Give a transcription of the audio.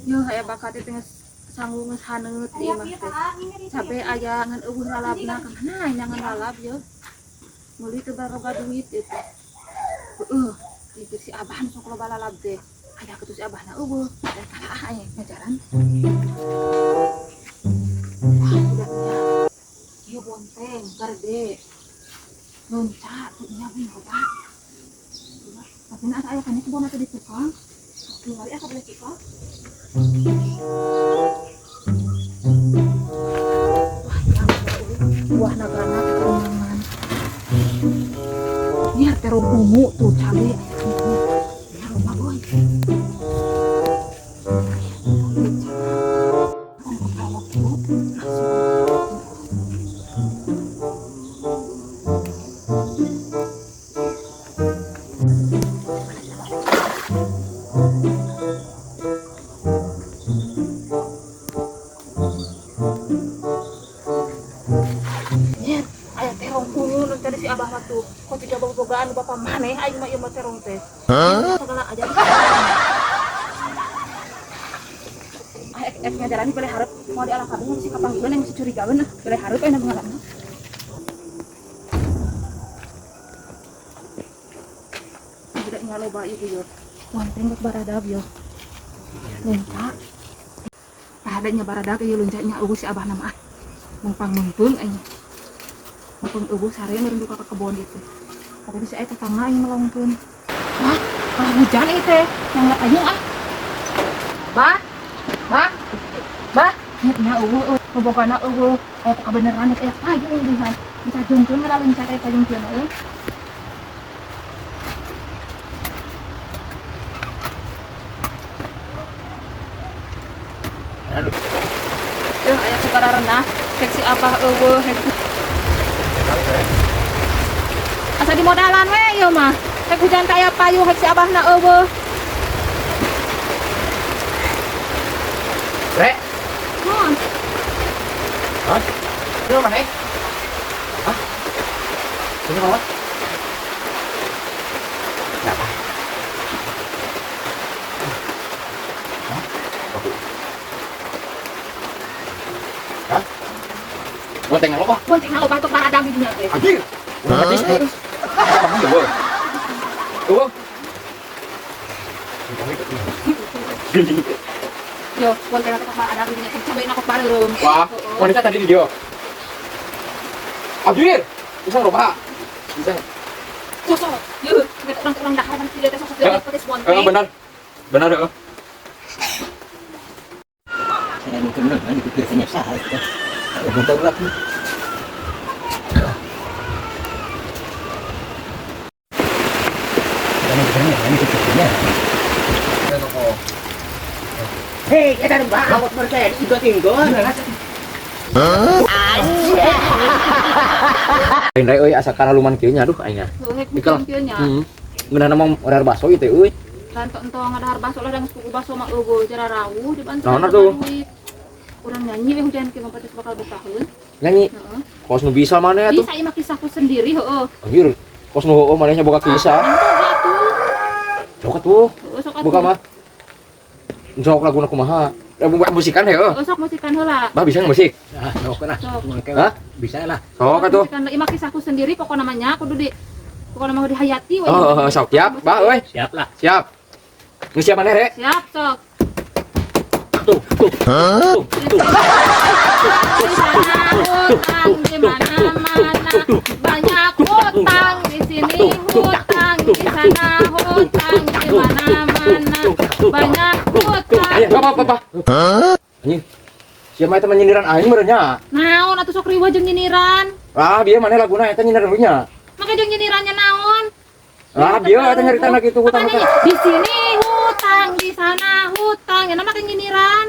Yo aya bakat itu geus sanggup geus haneut di imah teh. Cabe aya ngan eueuh lalabna ka mana nyangan lalab yo. Meuli teu baroga duit itu. Heeh, itu si Abah nu sok loba lalab teh. Aya kitu si Abahna eueuh. Teh kalah ah aya ngajaran. Wah, budak nya. Ieu bonteng garde. Loncat tuh nya bin loba. Tapi na aya kan kebon teh di tukang. Sok tingali ah ka boleh tukang. Wah, yang buah nagana keunangan. Ini terong ungu tuh cabe. Ya loba euy. Nyet, aya terong ungu nu tadi si Abah mah tuh. Kok tidak bobogaan bapak maneh aing mah ieu mah terong teh. Segala aja. Ah, ek ek ngajaran boleh harap mau di ala kabeh si kapanggilan yang si curigaeun ah. Boleh harap aya ngaranna. Budak nya loba ieu ieu. Bonteng geus baradag yo. Lunca. Tah ada nya baradag ieu luncanya eueuh si Abah nama ah. Mengpang mengpeung aing. Mengpeung eueuh sare meureun duka ka kebon itu. Tapi bisa aya tetangga aing melongkeun. Wah, malah hujan ieu teh. Yang payung ah. Bah. Bah. Bah, nyet nya eueuh eueuh. Bobogana eueuh. Aya kabeneran aya payung dihan. Bisa jungkeun ngala luncat aya payung teu euy. Aduh. Euh aya sukara renah, cek si Abah eueuh hek. Asa di modalan we ieu mah. Hek hujan teh aya payung hek si Abahna eueuh. Re. Naon? Hah? Ini mana? Hah? Ini mana? Kenapa? Hah? Oke. Hah? Bonteng loba. Bonteng loba tok baradang di dinya teh. Anjir. Udah mati sih. Bangun deh, Eueuh. Yo, bonteng tok baradang di dinya teh cabe na kok bareureum. Wah, wanita tadi di dia. Anjir. Bisa loba. Bisa. Sosok. Yeuh, kita orang-orang dahar kan tidak teh sosok Ya. deui petis bonteng. Benar. Benar heeh. Saya mungkin benar, itu biasanya sah itu. Bentar lagi. Ini kecilnya. Hei, kita banget percaya itu tinggal. Aing rek euy asa karaluman kieu nya aduh aing nya. Heuh, hek Ikel. hujan kieu nya. Heeh. Ngeunah mah order baso ieu teh euy. Lantok entong ngadahar baso lah dan kuku baso mah eueuh jara rawuh dibantu. Naon atuh? Urang nyanyi we hujan kieu mah petis bakal bukaheun. Nyanyi. Heeh. Kos nu bisa maneh atuh. Bisa ieu mah kisahku sendiri heeh. Anjir, kos nu heueuh manehnya boga kisah. Entong atuh. Sok atuh. Heeh, sok atuh. Buka mah. Sok laguna kumaha? Buka musikan heueuh. Heeh, sok musikan heula. Bah bisa musik? Ah, sok lah. Sok. Hah? Bisa lah. Sok atuh. Musikan ieu mah kisahku sendiri pokokna mah nya kudu di pokokna mah dihayati we. Oh, oh, sok siap, bah euy. Siap lah. Siap. Geus siap maneh rek? Siap, sok. Tuh, tuh. Tuh, tuh. Di sana hutang di mana-mana banyak hutang di sini hutang di sana hutang di mana-mana banyak hutang. Ayo, apa apa apa. Anjing. Siapa eta mah nyindiran aing meureun nya? Naon atuh sok riweuh jeung nyinyiran? Ah, bieu maneh laguna eta nyindiran nya. Maka jeung nyinyirannya naon? Ah, bieu eta nyaritana kitu hutang Makanya hutang. di sini hutang, di sana hutang, ya nama nyinyiran.